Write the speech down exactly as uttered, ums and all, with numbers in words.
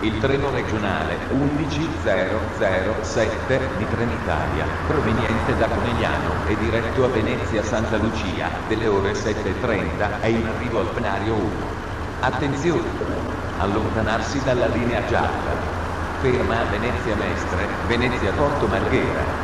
Il treno regionale undici zero zero sette di Trenitalia, proveniente da Conegliano e diretto a Venezia Santa Lucia, delle ore sette e trenta, è in arrivo al binario uno. Attenzione! Allontanarsi dalla linea gialla. Ferma a Venezia Mestre, Venezia Porto Marghera.